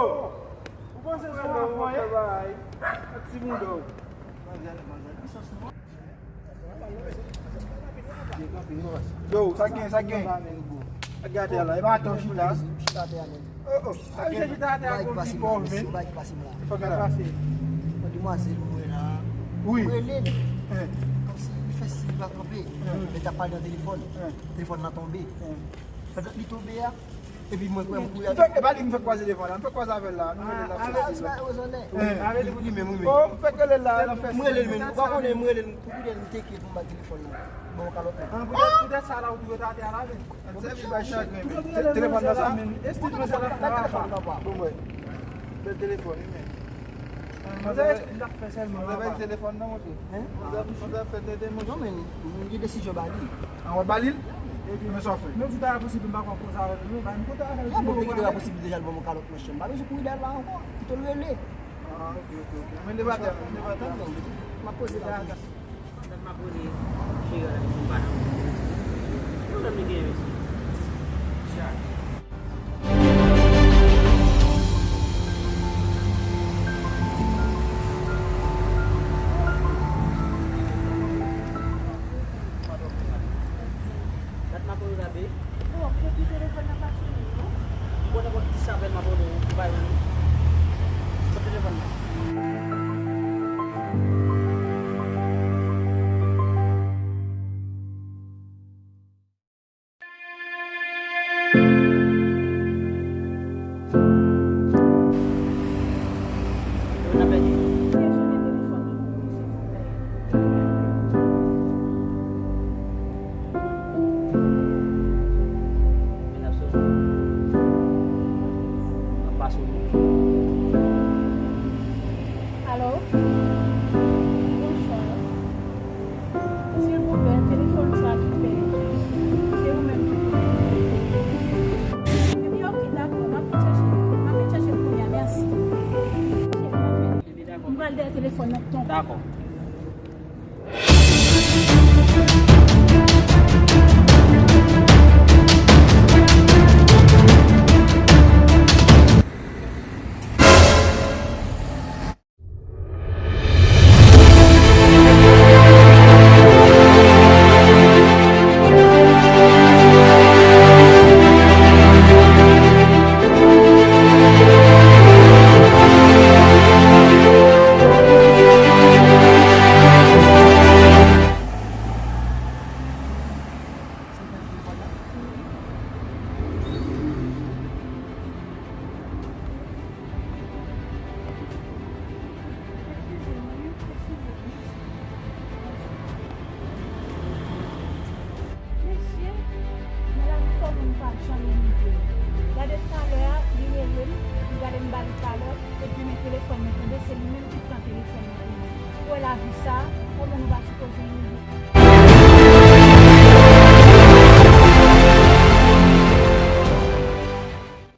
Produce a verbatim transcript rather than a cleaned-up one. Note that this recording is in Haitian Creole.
Ou panse se yon afè, eh? Ak ti bouda w. Yo, sa gen, sa gen. Sa gen atè a la. E pa atè w chita. Chita atè a menm. Oh, oh. Sa gen. Chita atè a, gon ti bò, men. Fòk la pase. Mwen demwazèl mwen la. Wi. Mwen rele l. Kòmsi li fè si li pa kanpe. Men t ap pale nan telefòn. Telefòn nan tonbe. Pandan li tonbe a, epi mwen kwè m kouri. M fèk, e pa li m fèk kwaze devan la. M fèk kwaze avè l la. Nou rele l la. Avè li menm, wi, men. Oh, m fèk rele l la, l ap fè. Mwen rele l, men. Ou pa konnen, mwen rele l, pou kounye a, m teke pou m ba l telefòn nan. Bon, kalòt. Ah, poutèt, poutèt sa la, ou twouve l atè a la, men. Sèvi bay chagren, men. Telefòn nan sa? Estil mwen se la. Bon, mwen. Bèl telefòn, wi, men. Mwen se estil l ap fè sèlman. Mwen bay telefòn nan, monchè. Mwen fè tete, monchè. Non, men, m gen desizyon ba li. An wè ba li l? Epi men sa w fè. Men ou di ta posib m pa konn koze avè l, non, ba m kote avè l. Ya, bon, te gen posiblite deja l ban m yon kalòt, monchè. M pa bezwen kouri dèyè l la ankò. Kite l rele. Ah, ok, ok, ok. Men leve atè, men leve atè. M ap poze l la. Dat m ap rele cheri a la, li di m pa nan. Ki pwoblèm li genyen, mesye? Chat. Dat m ap rele la, be. Bon, epi telefòn nan pa sone, non? Bon, nenpòt ki sa apèl m ap rele w, ou pa jwenn li. Kot telefòn nan? Alo? Bonswa. Silvouplè, telefòn sa ki pèdi, se ou menm ki pou li. Ebyen, oke, dakò, m ap vin chèche, m ap vin chèche l kounye a, mèsi. M pral dèyè telefòn nan tonbe. Dakò. Mesye, nan lavi fò moun pa janm inyore. Gade talè a, li rele m, m gade m ba li talè, epi men telefòn nan tonbe, se li menm ki pran telefòn nan pou li. Ou wè lavi sa, yon moun ou pa sipoze